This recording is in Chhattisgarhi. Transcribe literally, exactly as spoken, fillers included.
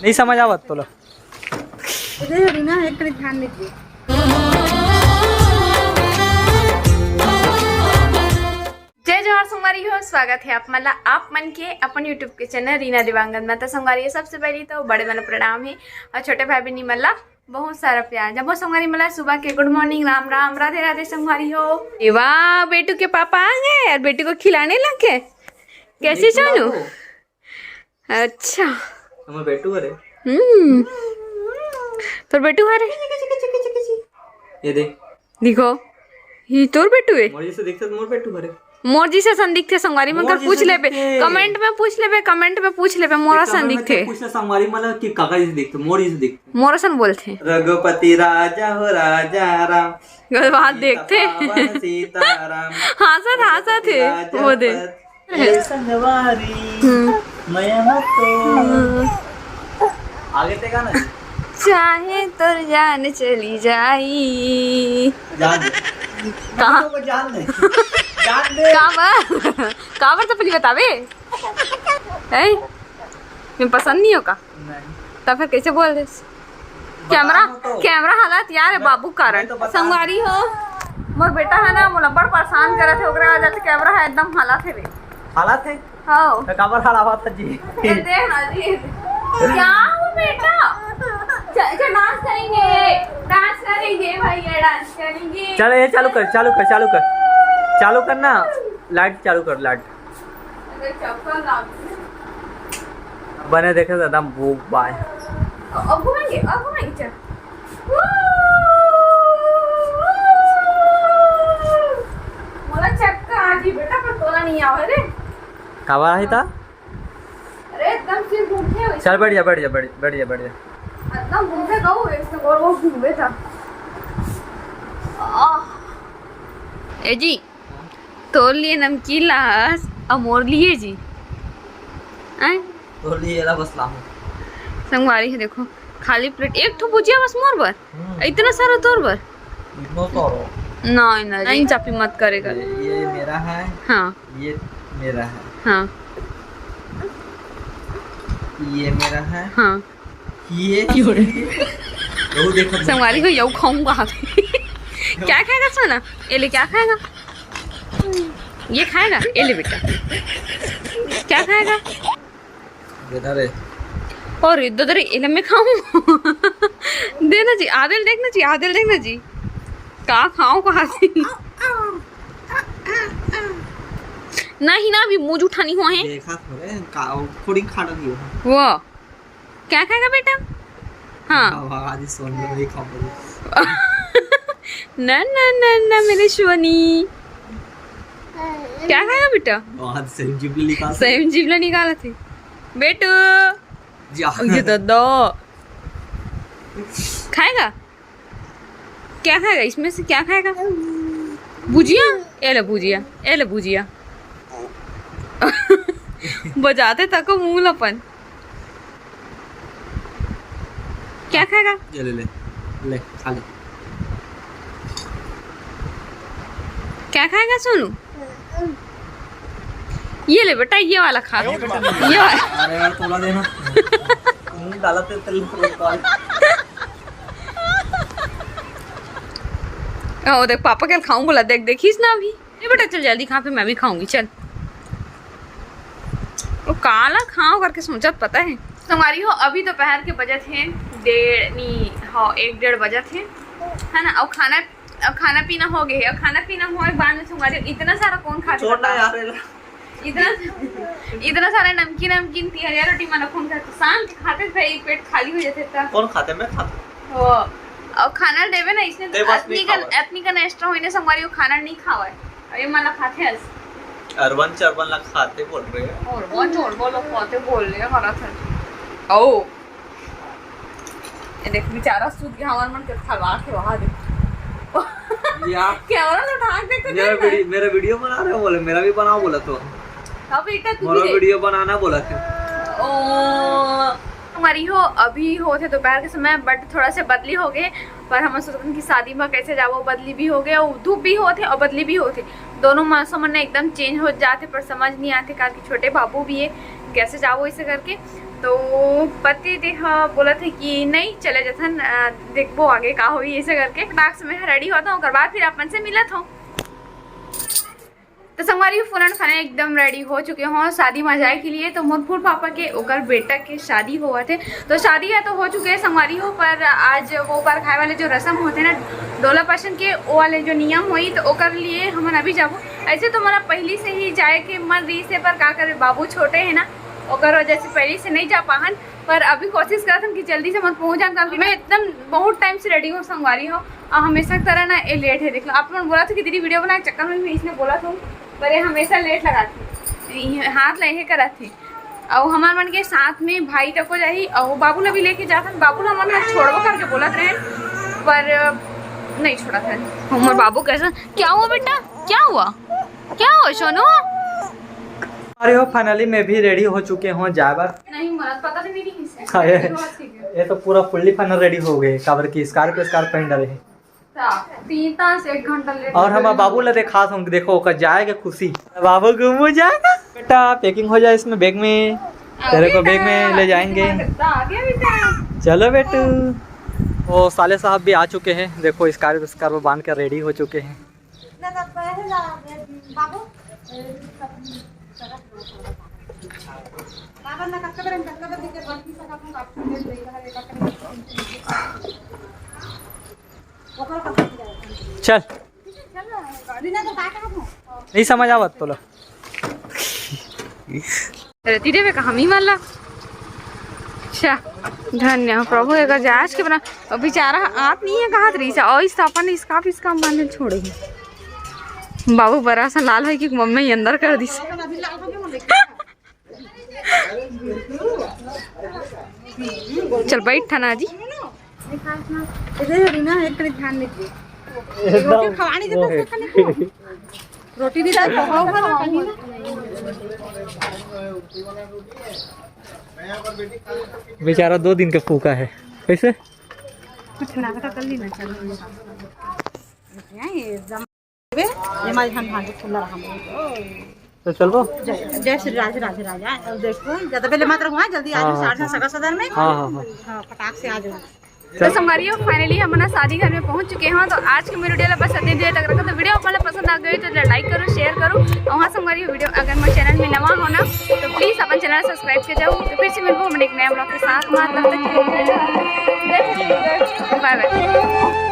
नहीं समझ आवत तोला। इधर ना एक कने ध्यान दीजिए। जय जोहार संगवारी हो, स्वागत है आप मन ला, आप मन के अपन YouTube के चैनल रीना देवांगन में। तो संगवारी हो, सबसे पहले तो बड़े मन ला प्रणाम है और छोटे भाई बहनी मन ला बहुत सारा प्यार। जब वो संगवारी मन ला सुबह के गुड मॉर्निंग, राम राम, राधे राधे संगवारी हो। ए वाह, बेटू के पापा आ गए और बेटू को खिलाने लग गए। कैसे चालू? अच्छा, हमर बेटू हरे। हम्म, तोर बेटू हरे। ये दे। देखो, ये तोर बेटू है। मोर जैसे दिखते तो मोर बेटू हरे। मोर जैसे असन दिखते संगवारी मन कर पूछ लेबे, कमेंट में पूछ लेबे, कमेंट में पूछ लेबे, मोर असन दिखते। पूछ ले संगवारी मन कि काका जैसे दिखते, मोर जैसे दिखते। मोर असन बोलते। रघुपति राजा हो राजा राम। बात देखते। सीताराम। हाँसत हाँसत है वो दे। ए संगवारी, हम्म। मैं मत तो। हम्म। आगे ते गाना। चाहे तोर जान चली जाई। जान दे। कहाँ? तो जान दे। जान दे। काबर? काबर तो पहले बतावे। ए? मैं पसंद नहीं हो का? नहीं। तो फिर कैसे बोल दे? कैमरा, तो। कैमरा हालत यार है बाबू कारण। तो संगवारी हो, मोर बेटा है ना, मोला बड़ परेशान करत है, ओकरे वजह से कैमरा है एकदम हालत है रे। हालत है? हाँ। तो काबर हालावत है जी? ये देख ना जी। क्या हो बेटा? चल, चल, डांस करेंगे, डांस करेंगे भैया, डांस करेंगे। चल, ये चालू कर, चालू कर, चालू कर, चालू कर ना, लाइट चालू कर, लाइट। अरे चप्पल लाग। बने देखे दादा, वो बाय। अब घुमाएंगे, अब घुमाएंगे, चल। मोला चक्कर आ जी बेटा, पर तोला नहीं आवे रे। काबर आही ता? अरे एकदम सिर घूमते हुए। चल बैठ जा, बैठ जा, बैठ जा, बैठ जा, बैठ जा। एकदम घूमते गऊ, एक से गोल गोल घूमे था। आह। ए जी, तोर लिए नमकीन लाहस अउ मोर लिए जी। आय? तोर लिए एला बस लाहूं। संगवारी है देखो, खाली प्लेट, एक ठो भुजिया बस मोर बर। हम्म। इतना सारा तोर बर। इतना सारा। नहीं, नहीं, नहीं, चापी मत करेगा। ये, ये मेरा है। हाँ। ये मेरा है। हाँ। ये मेरा है। हाँ। ये क्यों रे? वो देखो। संगवारी हो, यऊ खाऊंगा। क्या खाएगा सोना? ये ले, क्या खाएगा? ये खाएगा? ये ले बेटा। क्या खाएगा? बेटा रे। और इधर, इधर ये ले, मैं खाऊं। देना जी, आदिल देखना जी, आदिल देखना जी। का खाओ कहाँ से? नहीं ना, अभी मुंह उठानी हुआ है। देखा थोड़े, का, थोड़ी खा डाली हो। वो क्या खाएगा बेटा? हाँ। हाँ, आज सोन में भी खाऊंगा। ना, ना, ना, ना, मेरे सोनी। क्या खाएगा बेटा? आज सही जीभ ले निकाल। सही जीभ ले निकाला थे। बेटू। जा। ये दादा। खाएगा? क्या खाएगा? इसमें से क्या खाएगा? भुजिया? ए ले भुजिया, ए ले भुजिया। बजाते तको मुंह ल अपन। क्या खाएगा? ये ले, ले, ले, खा ले। क्या खाएगा सोनू? ये ले बेटा, ये वाला खा। ये वाला। अरे यार, तोला देना। मुंह डालते तेल। ओ देख, पापा के खाऊं बोला, देख, देखिस ना अभी। ये बेटा, चल जल्दी खा, फिर मैं भी खाऊंगी, चल। वो काला खाओ करके सोचत पता है। संगवारी हो, अभी दोपहर के बजत है डेढ़, नी, हाँ, एक डेढ़ बजत है, है ना? और खाना, और खाना पीना हो गया है, और खाना पीना हो बाद में संगवारी हो, इतना सारा कौन खाते छोटा बता? यार, ये ला। इतना, इतना सारा नमकीन, नमकीन तिहरिया रोटी मन कौन खाते? शाम के खाते थे, एक पेट खाली हो जाते था। कौन खाते? मैं खाता। वो, और खाना देवे ना, इसने ते बस नहीं अपनी का, खावा। अपनी का एक्स्ट्रा होने संगवारी हो खाना नहीं खावा है। अरे मला खाते हस। अरबन चरबन ला खाते बोल रहे हैं। और वो चोर बोलो खाते बोल रहे हैं, हमारा था। ओ। ये देख बेचारा सूत के हमार मन के खलवा के वहां दे। या। कैमरा तो ढाक दे तो मेरा देख ना। वीडियो, मेरा वीडियो बना रहे हो बोले, मेरा भी बनाओ बोला तो। अब बेटा तू मेरा भी देख। वीडियो बनाना बोला थे। ओ। हमारी हो अभी होते दोपहर के समय, but थोड़ा से बदली हो गए, पर हम सोचते कि शादी में कैसे जाबो, बदली भी हो गए और धूप भी होते और बदली भी होते, दोनों मौसम ने एकदम चेंज हो जाते, पर समझ नहीं आते, कारण कि छोटे बाबू भी है, कैसे जाबो इसे करके। तो पति देह बोलत हे कि नहीं, चले जथन, अ, देखबो आगे का होही, ऐसे करके फटाक से मैं रेडी होत हूँ, ओकर बाद फिर अपन से मिलत हूँ। तो संगवारी हो, फुल एंड फाइनल एकदम रेडी हो चुके हो शादी में जाए के लिए। तो मोर फूल पापा के ओकर बेटा के शादी होवत हे, तो शादी है तो हो चुके है संगवारी हो, पर आज वो पर खाए वाले जो रसम होते ना डोला पाशन के, वो वाले जो नियम होई, तो ओकर लिए हमन अभी जाबो। ऐसे तो हमारा पहली से ही जाए के मन रही से, पर का करे, बाबू छोटे है ना, ओकर वजह से पहली से नहीं जा पाहन। पर अभी कोशिश करत हन कि जल्दी से मत पहुंच जान, काबर कि मैं एकदम बहुत टाइम से रेडी हूँ संगवारी हो, और हमेशा की तरह ना ये लेट है। देख लो, आप मन बोला था कि दीदी वीडियो बनाए चक्कर में भी इसने बोला था, पर ये हमेशा लेट लगाती, ये हाथ ला ये करत थी। और हमार मन के साथ में भाई तको जाही और बाबू ला भी लेके जात हन। बाबू ला मन छोड़बो करके बोलत रहे, पर नहीं छोड़ा था। हमार बाबू कैसा, क्या हुआ बेटा, क्या हुआ, क्या हुआ सोनू? अरे हो, फाइनली मैं भी रेडी हो चुके हूँ जाए बर। नहीं, मरत पता नहीं मेरी किससे। हाँ, ये, ये तो पूरा फुल्ली फाइनल रेडी हो गए, काबर की स्कार्फ, स्कार्फ पहन डाले हैं। तीन तास एक घंटा लेट और हम बाबू ला देखा हूँ, देखो ओकर जाए के खुशी। बाबू घूमो जाएगा बेटा, पैकिंग हो जाए इसमें बैग में, तेरे को बैग में ले जाएंगे। आ गया बेटा। चलो बेटू। वो साले साहब भी आ चुके हैं, देखो स्कार्फ, स्कार्फ बांध के रेडी हो चुके हैं। चल। नहीं समझ आवत तोला। अरे तीरे में कहा मी मारला। अच्छा, धन्य हो प्रभु, एकर जांच के बना। अब बेचारा आप नहीं है, कहा रही से, और इस अपन इसका, इसका माने छोड़े। बाबू बड़ा सा लाल है कि मम्मी अंदर कर दी। चल बैठ थाना जी। इधर ना एक करीब ध्यान दीजिए। रोटी खवानी देता है खाने को। रोटी भी तो खाओ ना कहीं ना। बेचारा दो दिन का भूखा है। कैसे? कुछ ना कर ली ना, चलो। ये एकदम ये हमारे हम भांजे खुला रहा। तो चलबो। जय जय श्री राधे राधे राजा। अब देखो, ज्यादा पहले मत रखो, हाँ, जल्दी आ जाओ। हाँ, साढ़े सात सगा सदर में। हाँ, हाँ, हाँ। हाँ, फटाक से आ जाओ। तो संगवारी हो, फाइनली हमन शादी घर में पहुंच चुके हैं। तो आज के मेरे वीडियो ला बस इतनी देर तक रखो। तो वीडियो आप मन ला पसंद आ गई तो लाइक करो, शेयर करो। और हाँ संगवारी हो, वीडियो अगर मेरे चैनल में नवा हो ना, तो प्लीज अपन चैनल सब्सक्राइब कर जाओ। तो फिर से मिलबो हम एक नया ब्लॉग के साथ। वहाँ तब तक के लिए बाय बाय।